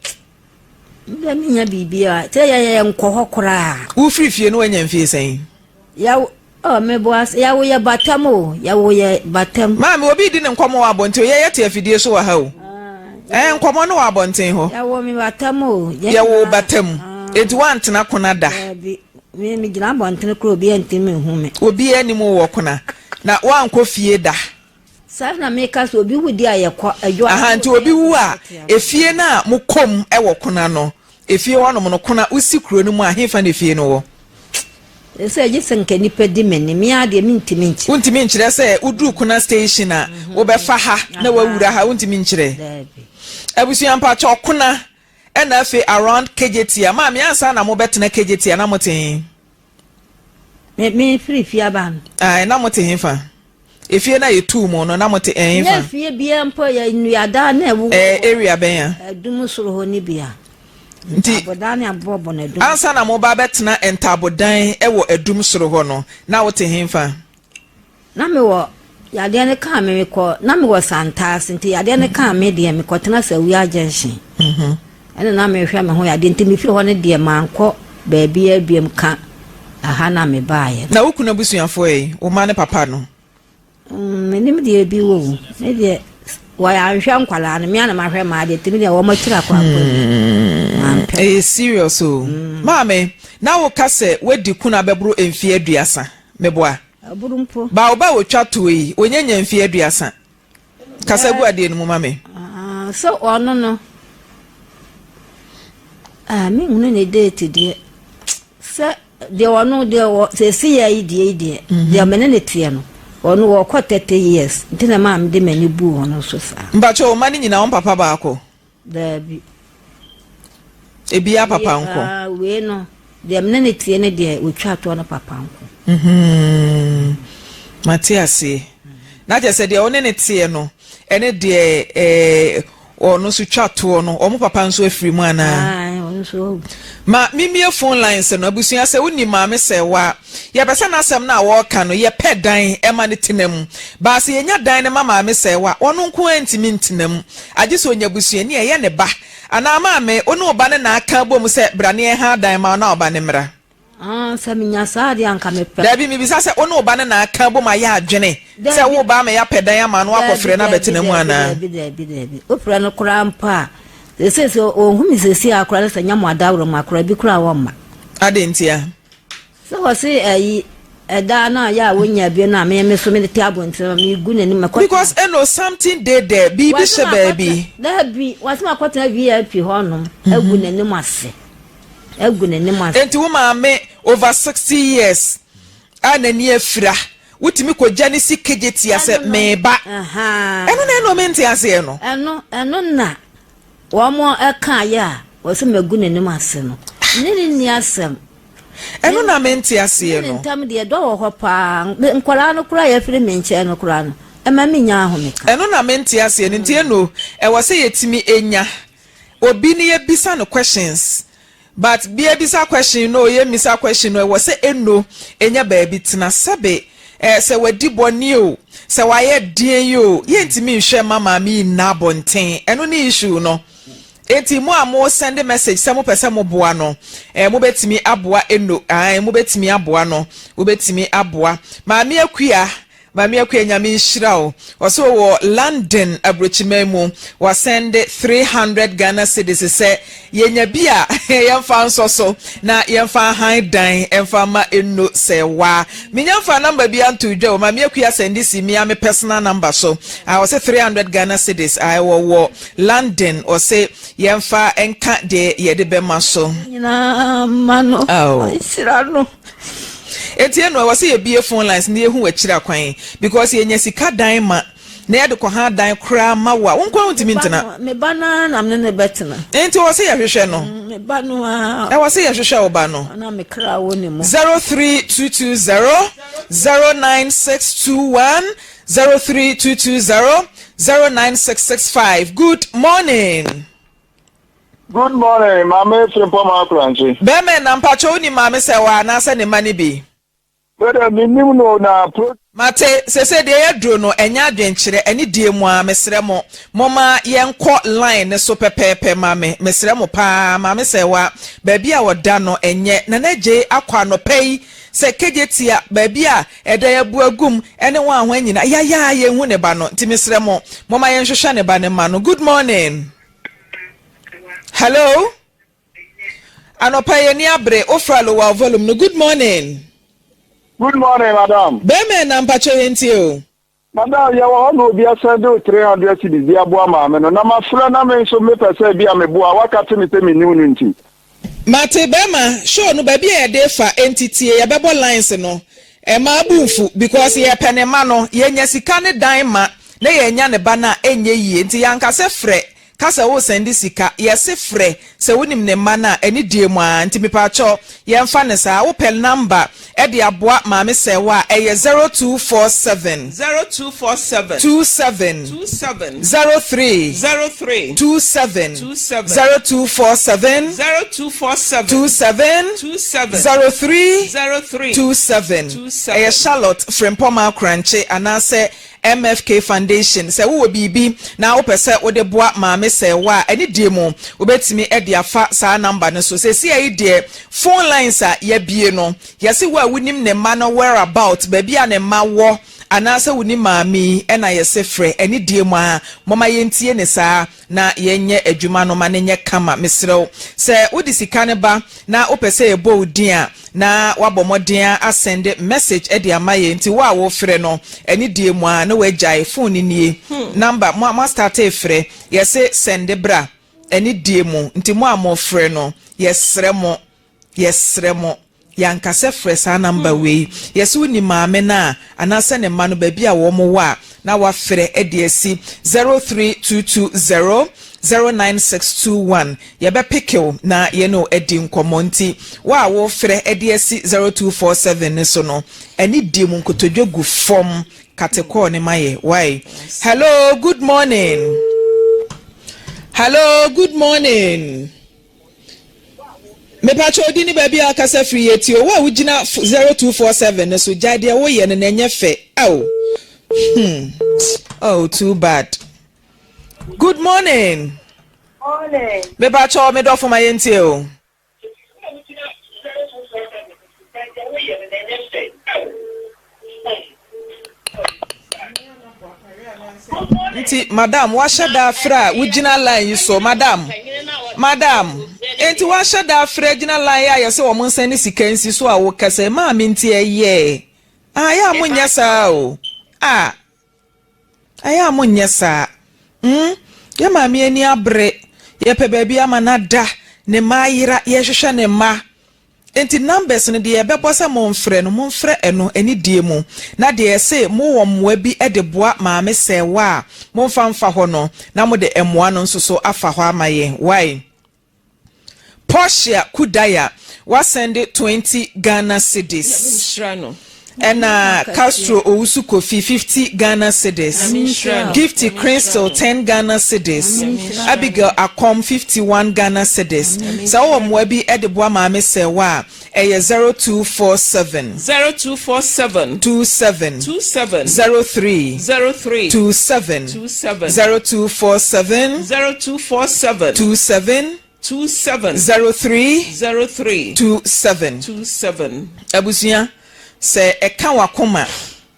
Medeɛ mennya biribiara, sɛ yɛ yɛnkɔ hɔ koraa. Wofiri fie no woanya mfie sɛn? Yɛwo oh meboa sɛ yɛwo yɛ batam o yɛwo yɛ batam. Maame obi redi ne nkɔmɔ wɔ abɔnten o yɛ yɛte afidie so wɔ ha o ɛɛ nkɔmɔ no wɔ abɔnten hɔ. Yɛwo me batam o. Yɛwo batam eti woantena kona da. Daabi me me gyina abɔnten koraa obiara ntumi nhu me. Obiara nim wo wɔ kona na woankɔ fie da. Saa na meka sɛ obi wu di a yɛkɔ adwo Aha nti obi wu a efie no a mokɔ mu wɔ kona no efie hɔnom no kona wosi kuro no mu a hefa na efie no wɔ? Sɛ gye sɛ nka nipa di m'ani me ara deɛ mentumi nkyerɛ. Wontumi nkyerɛ sɛ woduru kona station a wobɛfa ha na wawura ha wontumi nkyerɛ. Daabi. Abusua mpakyɛw kona ɛna afei around Kejetia maame ansa na mobɛtena Kejetia na mote he? Me me firi fie aba no. Ae na mote hefa? Efie no a yɛtuu mu no na mote ɛhefa? Nyɛ fie biara mpo yɛ nnuadan na ɛwowɔ. Ɛɛ area bɛn a? Adum soro hɔ no bi a. Nti Ntaabodan ne abobɔbɔ no adum. Ansa na moba abɛtena ntaabodan wɔ adum soro hɔ no na wote hefa? Na me wɔ yadeɛ no kaa me mekɔ na me wɔ Santaase nti yadeɛ no kaa me deɛ mekɔ tena Sawia junction ɛna na mehwɛ me ho yadeɛ nti mefiri hɔ no deɛ mankɔ baabiara biam ka aha na mebaeɛ. Na wo kunu abusuafoɔ yi, wo mma ne papa no? Mm, menim deɛ ebi wɔ mu. Me deɛ wɔanhwɛ nkwadaa no, me ara na mahwɛ m'adeɛ nti me deɛ wɔn akyiri akɔ akɔ hmm. Mampɛ. Ɛyɛ serious o. Mm. Maame, na woka sɛ woadi kunu abɛboro mfeɛ aduasa, meboa? Aburu mpo. Ba wo ba a otwa toɔ yi, ɔnya nya mfeɛ aduasa. Kasa gu adeɛ no mu ma me. Ah, sɛ ɔno no, ah, menhunu ne date deɛ. Sɛ deɛ ɔno deɛ wɔ sɛsi yɛ yi deɛ yi deɛ, mhm. deɛ mene ne teɛ no, ɔno wɔkɔ 30 years, nti na maa mede m'ani buu ɔno so saa. Mpakyɛ wo ma no nyinaa wɔn papa baako? Daabi. Ebia papa nko. Ah, wei no, deɛ mene ne tie ne deɛ wɔtwa toɔ no papa nko. Mhm. Mate aseɛ. Na kyerɛ sɛ deɛ wo ne ne teɛ no, ɛne deɛ eh, ɔno nso twa toɔ no, wɔn papa nso afiri mu anaa? Ae, ɔno nso awu. Ma memmie phone lines no. Abusua, sɛ wonim Maame Sɛwa a, yɛpɛ sɛ n'asɛm no a wɔreka no, yɛpɛ dan ma no tena mu. Baa sɛ yɛnya dan no ma Maame Sɛwa a, ɔno nko ara ntumi ntena mu. Agye sɛ ɔnya busuani a ɛyɛ ne ba. Anaa maame, wo ne wo ba no na aka abom sɛ bra na yɛnha dan ma wo na wo ba no mmra? Ah, sɛ menya saa deɛ anka mepɛ. Dabi, mebisa sɛ wo ne wo ba no na aka abom ayɛ adwene sɛ wo ba ama yɛapɛ dan ama no akɔfrɛ no abɛtena mu anaa? Dabi, dabi, dabi. Wofrɛ no koraa mpo a, seesei sɛ ɔnhu me seesei a koraa no sɛ nyɛ mo adaworo mu akora bi koraa wɔmma. Adɛn ntia? Sɛ wɔse ayi ɛda no a yɛ a wonya bi no a me me so mede te abɔnten ma megu n'anim mɛkɔ. Because eno something dey there, biribi hyɛ baabi. Dabi, wɔse makɔtena VIP hɔnom agu n'anim ase. Agu n'anim ase. Enti wo maame over 60 years a n'ani afira, wotumi kɔgya ne si kejetia sɛ meba. Ɛno na eno mente aseɛ no. Ɛno, ɛno na wɔn kaeɛ a wɔse magu n'anim ase no. Ne ne nni asɛm. Ɛno na mente aseɛ no. Ne ntam deɛ dɔ wɔ hɔ paa. Nkwadaa no koraa yɛfiri me nkyɛn no koraa no, ɛma menya ahomeka. Ɛno na mente aseɛ no. Nti eno, ɛwɔ sɛ yɛtumi nya. obi ne yɛbisa no questions but bia bisa question no, yɛ misa question no, ɛwɔ sɛ eno enya baabi tena. Sɛbe sɛ wadi bɔne o, sɛ wayɛ deɛn yi o, yɛntumi nhwɛ ma maame yi nna abɔnten. Ɛno ne issue no. Eti mo a mo send message sɛ mo pɛ sɛ mo boa no, mo bɛtumi aboa eno. Ae, mo bɛtumi aboa no, mo bɛtumi aboa Maame Akua. Maame Akua, Nyame nhyira o. Ɔsɛ wɔ London aburokyiman mu, wasend 300 Ghana cedis sɛ yɛnya bi a yɛmfa nsɔ so na yɛmfa ahan dan ɛmfa ma eno. Sɛ waa menya mfa number bi anto dwa o. Maame Akua send si mia me personal number so a, ɔsɛ 300 Ghana cedis a ɛwɔ wɔ London, ɔsɛ yɛmfa nka deɛ yɛde bɛma so. Nyinaa ma no. Ɔnhyira no. Eti enu ɛwɔ sɛ yɛbie phone lines na yɛhu akyiri akwan because yɛnya sika dan ma na yɛde kɔ ha dan koraa ma wo a, wo nkwa wontumi ntena. Me ba no na me ne ne bɛtena. Nti wɔ sɛ yɛhwehwɛ no. Me ba no a. Ɛwɔ sɛ yɛhwehwɛ wo ba no. Na me kra wɔ ne mu. 03220 09621, 03220 09665. Good morning. Good morning, Maame Frimpong Akurankye. Bɛrima na mpakyɛ, wo ni maame sɛ wɔ anaasɛ ne ma ne bi? Bẹ́ẹ̀ mi nim no na pro. Mate sese deɛ yɛduro no ɛnyɛ adwenkyerɛ ɛne die mu a. Mesrɛ mo, moma yɛnkɔ line ne so pɛpɛɛpɛ. Ma me mesrɛ mo paa, maame sɛ wa baabi a wɔda no ɛnyɛ Nana Gye akɔ anɔpa yi sɛ kegye tia baabi a ɛda abu agum ɛne wɔn a wɔn nyinaa yaya yɛnhu ne ba no. Nti mesrɛ mo, moma yɛnhwehwɛ ne ba ne ma no. Good morning, hello. Anɔpa yɛ ni abere ofra lower volume no. Good morning. Good morning, madam. Bɛrima na mpakyɛ, yɛn tie o. Madam, yɛwɔ hɔ na obi asend o 300 cedis de aboa maame no na mafrɛ na me nso mepɛ sɛ bi a meboa waka te me sɛ mennim no nti. Mate bɛrima, show no baabi a yɛde fa ntitie yɛbɛbɔ lines no ɛma abu nfu because yɛpɛ ne ma no. Yɛnya sika ne dan ma na yɛnya ne ba no a, ɛnyɛ yie. Nti yɛankasɛ frɛ kasa wo send sika, yɛse frɛ sɛ wonim ne mma no a ɛne die mu a. Nti mepaakyɛw, yɛmfa ne saa. Wopɛ number ɛde aboa maame sɛwa a, ɛyɛ 0247 0247 27 27 03 03 27. 27. 0247 0247 27 27 03 03 27. 27. Ɛyɛ Charlotte Frempɔma Akorankye anaasɛ MFK Foundation. Sɛ wowɔ biribi na wopɛ sɛ wode boa maame sɛwa a, ɛne die mu wobɛtumi de afa saa number no so. Sɛsi yi deɛ, phone lines a yɛbie no, yɛse wo a wonim ne mma no whereabout, baabi a ne mma wɔ anaasɛ wonim maame yi, ɛna yɛse frɛ. Ɛne die mu a, mɔma yɛntie ne saa na yɛnyɛ adwuma no ma ne nyɛ kama. Mesrɛ wo, sɛ wode sika no ba na wopɛ sɛ yɛbɔ wo din a, na wabɔ mmɔden asend message de ama yɛn. Nti wo a wofrɛ no, ɛne die mu a na wagyae phone no nie. Number mo astart frɛ, yɛse send bra ɛne die mu. Nti mo a mofrɛ no, yɛsrɛ mo, yɛsrɛ mo, yɛankasɛ frɛ saa number wei. Yɛsɛ woni maame no a anaasɛ ne mma no baabi a wɔn wɔ a, na wafrɛ de asi 03220 09621. Yɛbɛpick wo na yɛne wo adi nkɔmmɔ. Nti wo a wofrɛ de asi 0247 ne so no, ɛne die mu nkotodwe gu fam katekɔɔ ne ma yɛ. Why, hello, good morning. Hello, good morning. Mepatwa odi ne baabi a akasa firi yɛ tie o. Wo a wogyina 0247 ne so, gyae deɛ woyɛ no na ɛnyɛ fɛ. Oh, oh, too bad. Good morning. Morning. Mepatwa, medɔfo, ma yɛntie o. Nti madam, wahyɛ da afrɛ a wogyina line yi so. Madam, madam, nti wahyɛ da afrɛ gyina line yi a yɛsɛ wɔn nsa ne sika nsi so a wokasa maame. Nti ɛyɛ ayɛ a monyɛ saa o, a ɛyɛ a monyɛ saa. Yɛ maame ani abere, yɛpɛ baabi ama no da ne mma ayera, yɛhwehwɛ ne mma. Nti numbers no deɛ yɛbɛbɔ sɛ momfrɛ no, momfrɛ ɛno ani die mu. Na deɛ ɛsɛ mowɔ mmoa bi de boa maame sɛwa a, momfa mfa hɔ no na mode mmoa no nso so afa hɔ ama yɛn. Why, Portia Kudaya wasend 20 Ghana cedis. Nhyira no. Ɛna Castro Owusu Kofi 50 Ghana cedis, Gifty Crystal 10 Ghana cedis, Abigail Akɔm 51 Ghana cedis. Sɛ wowɔ mmoa bi de boa Maame Serwaa a, ɛyɛ 0247. 0247. 27. 27. 03. 03. 27. 27. 0247. 0247. 27. 27. 03. 03. 27. 27. Abusua, sɛ ɛka w'akoma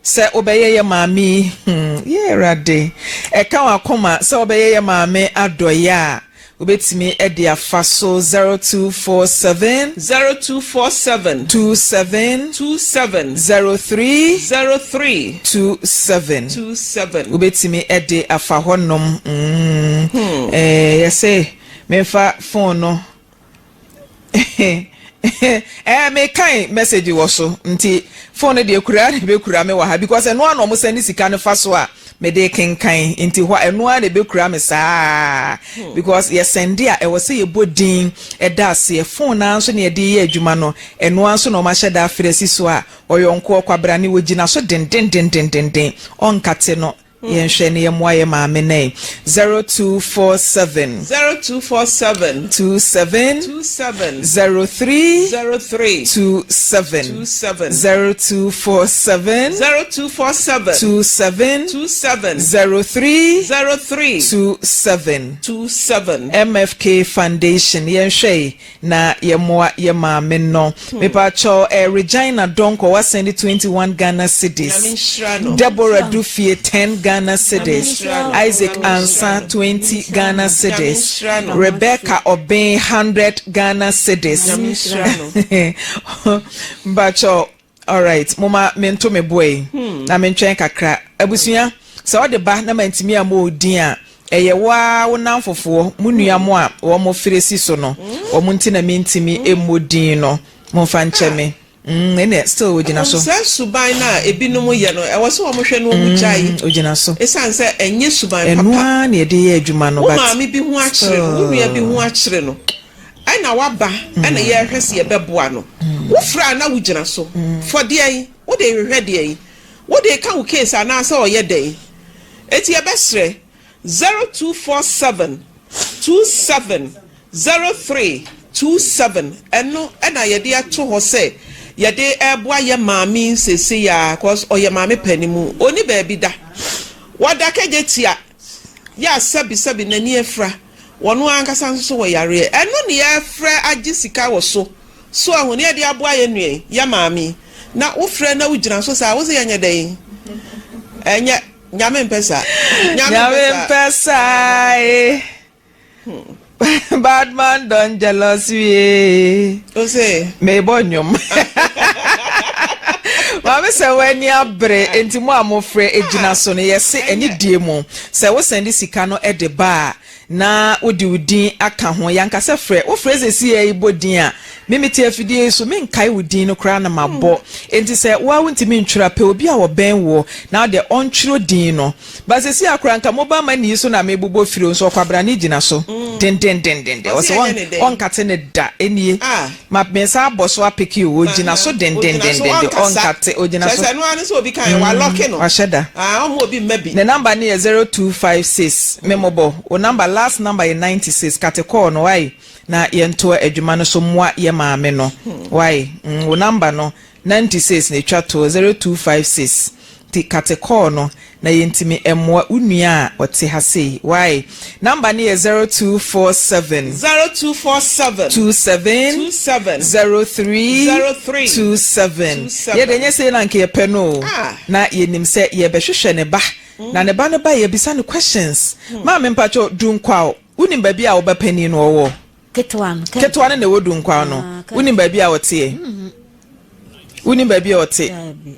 sɛ wobɛyɛ yɛ maame yi, yɛ Awurade, ɛka w'akoma sɛ wobɛyɛ yɛ maame adɔeɛ a, wobɛtumi de afa so 0247. 0247. 27. 27. 03. 03. 27. 27. Wobɛtumi de afa hɔnom. Eh, yɛsɛ memfa phone no. Eh, mekan message wɔ so nti phone no deɛ kura na ebɛkura me wɔ ha because ɛno ara na ɔmo send sika no fa so a mede kenkan, nti hɔ ɛno ara na ebɛkura me saa because yɛsend a, ɛwɔ sɛ yɛbɔ din ɛda aseɛ. Phone naa nso na yɛde yɛ adwuma no, ɛno ara nso na ɔmo ahyɛ da afrɛ si so a ɔyɔnko ɔkwabrane wɔgyina so dendendendendenden, ɔnkate no. Yɛnhwɛ ne yɛmmoa yɛ maame nɛ 0247. 0247. 27. 27. 03. 03. 27. 27. 0247. 0247. 27. 27. 03. 03. 27. 27. MFK Foundation, yɛnhwɛ yi na yɛmmoa yɛ maame no. Mepakyɛw, Regina Donko wasend 21 Ghana cedis. Nyame nhyira no. Deborah Dufie 10 Ghana cedis. Nhyira no. Isaac Nyame Ansa nhyira no. 20 Ghana cedis. Nyame nhyira no. Rebecca Obeng 100 Ghana cedis. Nyame nhyira no. Mpakyɛw, alright, moma mento me boa yi na mentwɛn kakra. Abusua, sɛ ɔde ba na mantumi a mo din a, ɛyɛ wo ara wo namfofoɔ, mo nua mo a wɔn mo fere si so no, wɔn nti na mentumi mmɔ din no. Momfa nkyɛ me. Ɛnna still ogyina so. Sɛ suban no a ebinom yɛ no, ɛwɔ sɛ wɔn hwɛ no, wɔn gyae. Ogyina so. Ɛsiane sɛ ɛnyɛ suban ɛno papa. Ara na yɛde yɛ adwuma no. Wo but maame bi ho akyerɛ no, wo nua bi ho akyerɛ no, ɛna waba, ɛna yɛrehwɛ sɛ yɛbɛboa no. Wofrɛ a na wogyina so fɔ deɛn? Wode hwehwɛ deɛn? Wode ka wo case anaasɛ ɔyɛ dɛn? Eti yɛbɛsrɛ 0247 27 03 27. Ɛno ɛna yɛde ato hɔ sɛ yɛde ɛboa yɛ maame nsese ya, cause ɔyɛ maame panimu, oni baabi da, wɔda kɛgye tia yɛ a sɛbisɛbi n'ani afira, wɔn ankasa nso so wɔ yareɛ. Ɛno ne yɛfrɛ agye sika wɔ so so ahu ne yɛde aboa yɛ nua yi, yɛ maame. Na wofrɛ na wogyina so saa, wosɛ yɛnyɛ dɛn? Ɛnyɛ Nyame mpɛ saa. Nyame mpɛ saa eh. Bad man don jealous we. Ose. Mebɔ nnwom. Maame, sɛ w'ani abere nti mo a mofrɛ egyina so no, yɛse ɛne die mu sɛ wosend sika no de ba a, na wode wo din aka ho. Yankasa frɛ wofrɛ sɛsi yɛ yi bɔ din a, meme te afidie yi so, menkae wo din no koraa na mabɔ. Enti sɛ woa wontumi ntwerɛ a, pɛ obi a wɔbɛn woɔ na wode ɔntwerɛ din no ba. Sɛsi akora nka mobile money yi so na mebobɔ firi o nso ɔkwabrane gyina so dendendendenden. Ɔse ɔsɛ ɛnyɛ ne dɛn? Ɔnkate ne da ɛnie. Ah. Ma me nsa abɔ so apeke o, ogyina so dendendendenden, ɔnkate, ogyina so. Kyerɛ sɛ ɛno ara ne sɛ obi kan yɛ walock no. Wahyɛ da. Ah, ɔmo obi mma bi. Ne number ne yɛ 0256. Memobɔ wo number, last number yɛ 96. Kate call no wae na yɛntoa adwuma no so mmoa yɛ maame no wae. Wo number no 96 na etwa toɔ, 0256, nti kate call no na yɛntumi mmoa wo nua a ɔte ha sei wae. Number ne yɛ 0247. 0247. 27. 27. 03. 03. 27. 27. Yɛde nyɛ sei na nka yɛpɛ no o. Ah. Na yɛnim sɛ yɛbɛhwehwɛ ne ba na ne ba no ba, yɛbisa no questions. Maame, mpakyɛ, Dunkwaw, wonim baabi a woba panin no ɔwɔ? Ketewa no. Ketewa no na ɛwɔ Dunkwaw no. Ah, wonim baabi a ɔteɛ? Wonim baabi a ɔte? Daabi.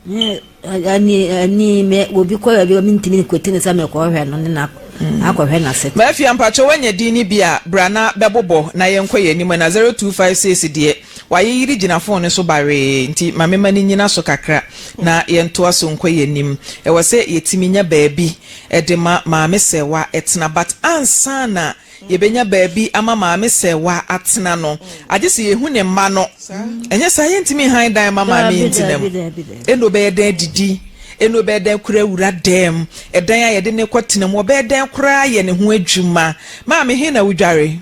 Ne ani ani me obi kɔ baabi a mentumi nkɔti ne sɛ mekɔhwɛ no ne na akɔhwɛ n'ase. Maafia, mpakyɛ, woanya din no bi a, bra na bɛbobɔ na yɛnkɔ yɛn anim. Na 0256 deɛ, wayeyere gyina phone no so bawee, nti ma mema no nyina so kakra na yɛntoa so nkɔ yɛn anim. Ɛwɔ sɛ yɛtumi nya baabi de ma maame sɛ wa ɛtena, but ansa na yɛbɛnya baabi ama Maame Sɛɛwa atena no, agye sɛ yɛhu ne mma no. Ɛnyɛ saa a, yɛntumi nhan dan mma Maame yi ntena mu. Ɛnna ɔbɛyɛ dɛn adidi? Ɛnna ɔbɛyɛ dɛn koraa awura dan mu? Ɛdan a yɛde no rekɔtena mu, ɔbɛyɛ dɛn koraa ayɛ ne ho adwuma? Maame, he na wodware?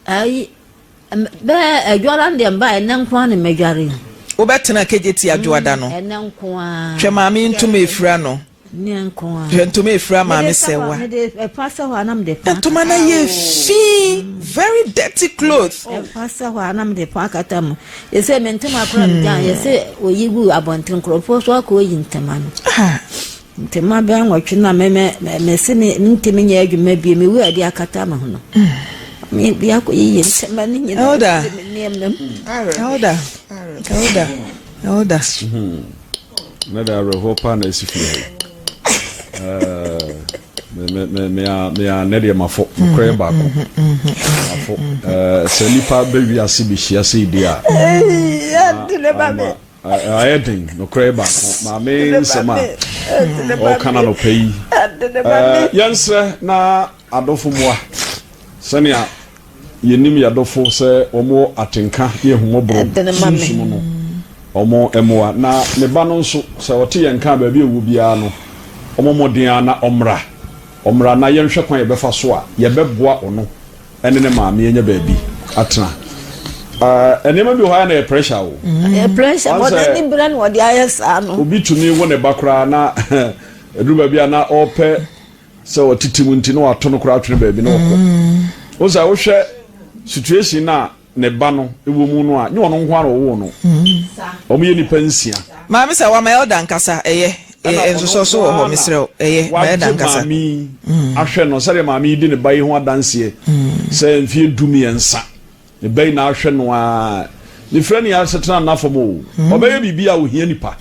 Ayi, bɛɛ adwara no deɛ mba ɛnɛ nko ara na mɛdware. Wobɛtena Kejetia Adwoada no. Ɛnɛ nko ara. Hwɛ maame yi ntoma efira no. Ɛnɛ nko ara. Hwɛ ntoma efira maame sɛwa. Mede ɛfa sɛ hɔ a na mede fa. Ntoma no yɛ fi, very dirty cloth. Ɛfa sɛ hɔ a na mede fa akata mu. Yɛsɛ me ntoma koraa mede a yɛsɛ oyi gu abɔnten nkurɔfoɔ so akɔ oyi ntoma no. Ah. Nti mma bɛyɛ nwɔtwe na me me mese me ntumi nyɛ adwuma bio me wura de akata me ho no me bi akɔ yiye ntɛma ne nyinaa Elder me nneɛma mu. Elder Elder Elder. Na de awerɛhoɔ paa na asi fie ha yi. Me me me me a me a ne deɛ mafo nokorɛ yɛ baako mafo sɛ nipa bɛ wiase bɛhyia sɛ yi deɛ a. Ama Ayɛ den, nokorɛ baako. Maame nsɛm a ɔreka no anɔpa yi, yɛnsrɛ na adɔfo mmoa sɛnea yɛnim yɛn adɔfo sɛ wɔwɔ atenka ne ahummɔborɔ sunsum no, wɔn mmoa. Na ne ba no nso, sɛ ɔte yɛn nka a, baabi a ɔwɔ biara no, ɔmmɔ mmɔden ara na ɔmmra. Ɔmmra na yɛnhwɛ kwan a yɛbɛfa so a yɛbɛboa ɔno ne ne maame anya baabi atena. Nneɛma bi wɔ hɔ a na yɛ pressure o. Ɛyɛ pressure Wɔn bɔ sɛ n'ani bere na ɔde ayɛ saa no. Obi tumi wo ne ba koraa na ɛduru baabi a na ɔpɛ sɛ ɔtete mu nti na wato no koraa atwene baabi na ɔkɔ. Wo sɛ wohwɛ situation no a ne ba no wɔ mu no a, nyɛ ɔno nko ara na ɔwoo no. Wɔyɛ nnipa nsia. Maame sɛ wama elder nkasa ɛyɛ Ɛna ɔno nsosɔ so nko wɔ hɔ ara na mesrɛ wo ɛyɛ ma elder wagye nkasa. maame yi ahwɛ no sɛdeɛ maame yi di ne ba yi ho adanseɛ sɛ mfeɛ du mmiɛnsa ne ba yi na ahwɛ no ara. Ne frɛ ne asetena nna fam o. Ɔbɛyɛ biribi a ohia nipa.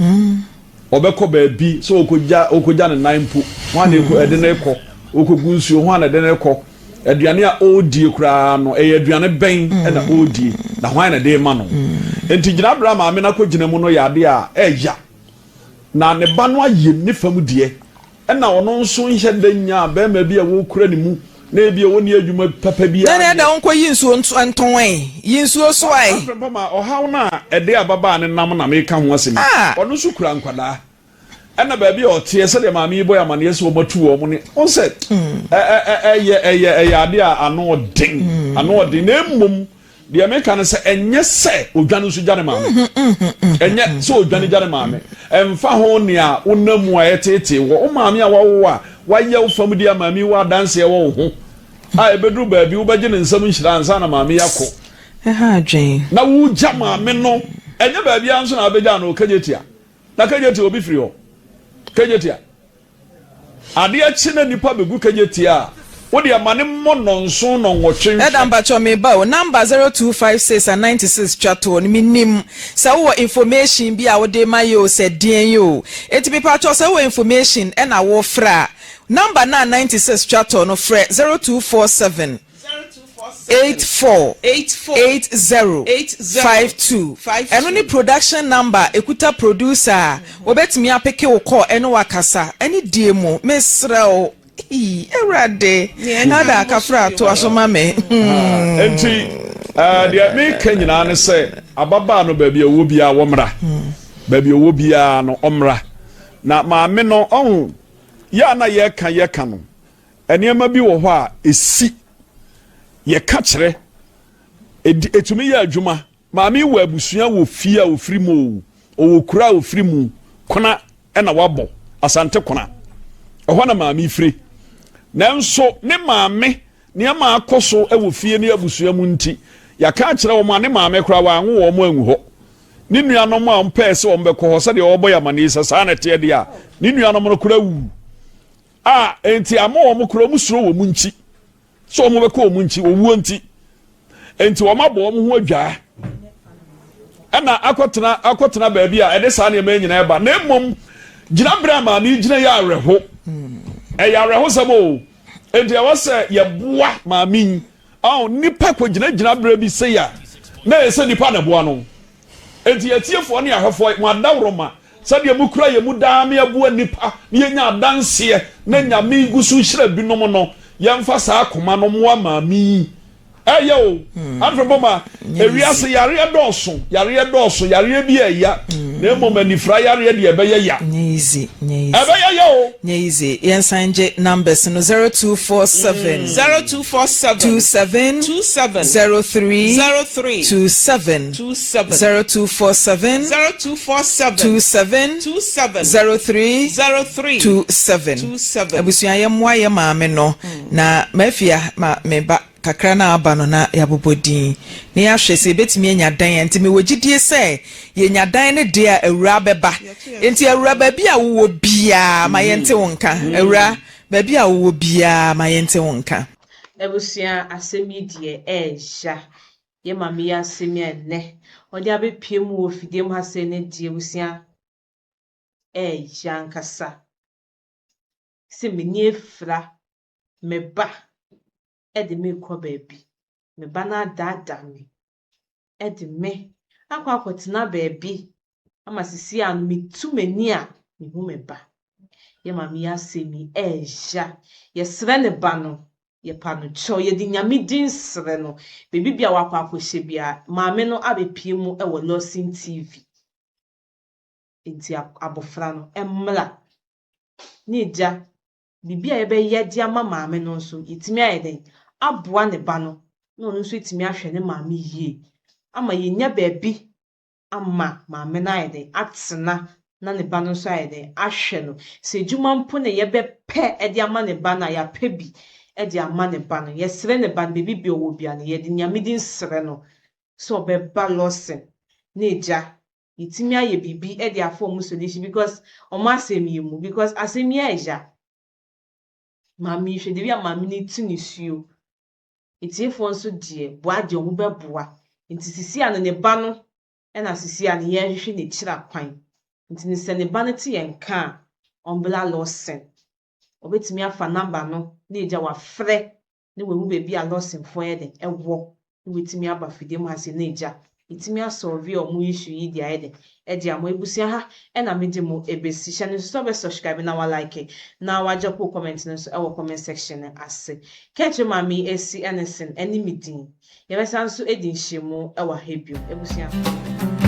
Ɔbɛkɔ baabi sɛ ɔkɔgya ɔkɔgya ne nan mpo, hwan na ɛkɔ ɛde no rekɔ? Ɔkɔgu nsuo, hwan na ɛde no rekɔ? Aduane a ɔredie koraa no, ɛyɛ aduane bɛn na ɔredie, na hwan na ɛde rema no? Enti gyinaberɛ a maame no akɔgyina mu no yɛ adeɛ a ɛya. Na ne ba no ayɛ ne fam deɛ, ɛna ɔno nso nhyɛ da nyaa barima bi a ɔrekura ne mu, na ebia ɔnni adwuma papa biara Dɛn yɛ. na wonkɔ yi nsuo ntɔn ɛ? Yi nsuo so ɛ? Afei ma ɔhaw no a ɛde ababaa no nam na meka ho asɛm yi. Ɔno nso kura nkwadaa. Ɛna baabi a ɔteɛ, sɛdeɛ maame yi bɔ yɛ amaneɛ sɛ wɔatu wɔn ne, wohu sɛ ɛyɛ ɛyɛ ɛyɛ adeɛ a ano ɔden, ano ɔden. Na mmom deɛ meka no sɛ ɛnyɛ sɛ odwane nso gya ne maame, ɛnyɛ sɛ odwane gya ne maame. Ɛmfa ho nea wonam mu a ɛteetee wɔ wo maame a wawo a wayɛ wo fam di ama mi wɔ adanseɛ wɔ wo ho a ɛbɛduru baabi wobɛgye ne nsam nhyira ansa na maame yi akɔ. Ɛha adwene. Na wogya maame no, ɛnyɛ baabiara nso na wobɛgya no, Kagyetia. Na Kejetia obi firi hɔ. Kejetia. Adeɛ kye na nipa bɛgu Kejetia a, wo deɛ ma ne mmɔ nnɔnson nnɔnwɔtwe nhwɛ. Ɛda mpakyɛw meba o, number 0256 and 96 twa toɔ no mennim sɛ wowɔ information bi a wode ma yɛ o sɛ deɛn o, enti mepakyɛw sɛ wowɔ information ɛna wofrɛ a number no a 96 twa toɔ no frɛ 0247 84 80 52 Ɛno ne production number a ɛkuta producer a wɔbɛtumi apeke wo call ɛne wo akasa ɛne die mu mesrɛ wo hii awurade Nada kafra toa so ma me hmm. Enti deɛ meka nyinaa ne sɛ ababaa no baabi a ɔwɔ biara wɔmmra baabi a ɔwɔ biara no ɔmmra na maame no ɔho yɛ a na yɛka yɛka no Nneɛma bi wɔ hɔ a ɛsi, yɛka kyerɛ, ɛdi, ɛtumi yɛ adwuma. Maame yi wɔ abusua wɔ fie a ɔfiri mu o, ɔwɔ kuro a ɔfiri mu, Kona na wabɔ, Asante Kona. Ɛhɔ na maame yi firi. Nanso ne maame nneɛma akɔ so wɔ fie ne abusua mu nti, yɛaka akyerɛ wɔn a ne maame koraa wanwo wɔn angu hɔ. Ne nuanom a wɔpɛɛ sɛ wɔbɛkɔ hɔ sɛdeɛ wɔbɔ yɛ amanneɛ sɛ saa na ɛteɛ deɛ a, ne nuanom no koraa wu. A enti ama wɔn koraa wɔn suro wɔn nkyi sɛ wɔn bɛkɔ wɔn nkyi owuo nti enti wɔn abɔ wɔn ho adwaa ɛna akɔtena akɔtena baabi a ɛde saa nneɛma nyinaa ɛba na mmom gyina bere a maame yi gyina yɛ awerɛho ɛyɛ awerɛhosɛm o enti ɛwɔ sɛ yɛboa maame yi ɔn nipa kɔ gyina gyina bere bi sɛ ya na ɛyɛ sɛ nipa na ɛboa no enti atiefoɔ ne ahwɛfoɔ mo adaworoma Sɛdeɛ mokura yɛn mu daa ma yɛboa nnipa na yɛnya adanseɛ na Nyame gu so hyira binom no, Yɛmfa saa akoma no mmoa maame yi. Ɛyɛ o, Anfrɛ Boma, ewiase yareɛ dɔɔso, yareɛ dɔɔso, yareɛ bi ɛya, na mmom anifira yareɛ deɛ ɛbɛyɛ ya. Nyɛ easy, nyɛ easy. Ɛbɛyɛ ya o. Nyɛ easy. Yɛnsan ngye numbers no, 0247. 0247. 27. 27. 03. 03. 27. 27. 0247. 0247. 27. 27. 03. 03. 27. 27. Abusua yɛmmoa yɛ maame no na mafia ma me ba kakra no a aba no na yɛabobɔ din na yɛahwɛ sɛ yɛbɛtumi anya dan a nti mewɔ gyidie sɛ yɛnya dan no deɛ a awuraa bɛba nti awura baabi a wowɔ biaa ma yɛnte wo nka awura baabi a wowɔ biaa ma yɛnte wo nka. Abusua asɛm yi deɛ ɛɛya yɛ maame yi asɛm yi a ɛnnɛ ɔde abɛpue mu wɔ fidie mu ha sei no deɛ abusua ɛɛya ankasa sɛ m'ani afira me ba de me rekɔ baabi. Me ba no adaadaa me de me akɔ akɔtena baabi ama seesei ara no metu m'ani a mehu me ba. Yɛn maame yi asɛm yi ɛɛya. Yɛsrɛ ne ba no, yɛpa no kyɛw, yɛde Nyame din srɛ no, baabi biara a wakɔ akɔhyɛ biara, maame no abɛpue mu wɔ Lawson TV. Enti abɔfra no mmra ne agya biribi a yɛbɛyɛ de ama maame no nso, yɛatumi ayɛ dɛn aboa ne ba no na ɔno nso atumi ahwɛ ne maame yie ama yɛanya baabi ama maame no ayɛ dɛn atena na ne ba no nso ayɛ dɛn ahwɛ no. Sɛ adwuma mpo na yɛbɛpɛ de ama ne ba no a, yɛapɛ bi de ama ne ba no. Yɛsrɛ ne ba no, baabi biara ɔwɔ biara no, yɛde Nyame din srɛ no sɛ ɔbɛba Lawson ne agya yɛtumi ayɛ biribi de afa ɔmo solution because ɔmo asɛm yi mu because asɛm yi ɛya. Maame yi hwɛ deɛ a maame no tu nisuo. Etiefoɔ nso deɛ boa deɛ ɔmo bɛboa. Nti sisi a no ne ba no ɛna sisi a no yɛrehwehwɛ n'akyiri akwan. Nti no sɛ ne ba no te yɛn nka a ɔmbra Lawson. Ɔbɛtumi afa number no na agya wafrɛ na wahu baabi a Lawsonfoɔ yɛ den ɛwɔ na watumi aba fidie mu ha sei na agya yɛtumi asolve ɔmo issue yi de ayɛ den ɛde ama ebusua ha ɛna mede mo ebesi hyɛ no nso sɛ ɔbɛ subscribe na wa like na wagya po comment no nso ɛwɔ comment section no ase. Kɛkyerɛ maame esi ɛne sen ɛne me din. Yɛbɛsan nso edi nhyiamu ɛwɔ ha bio ebusua.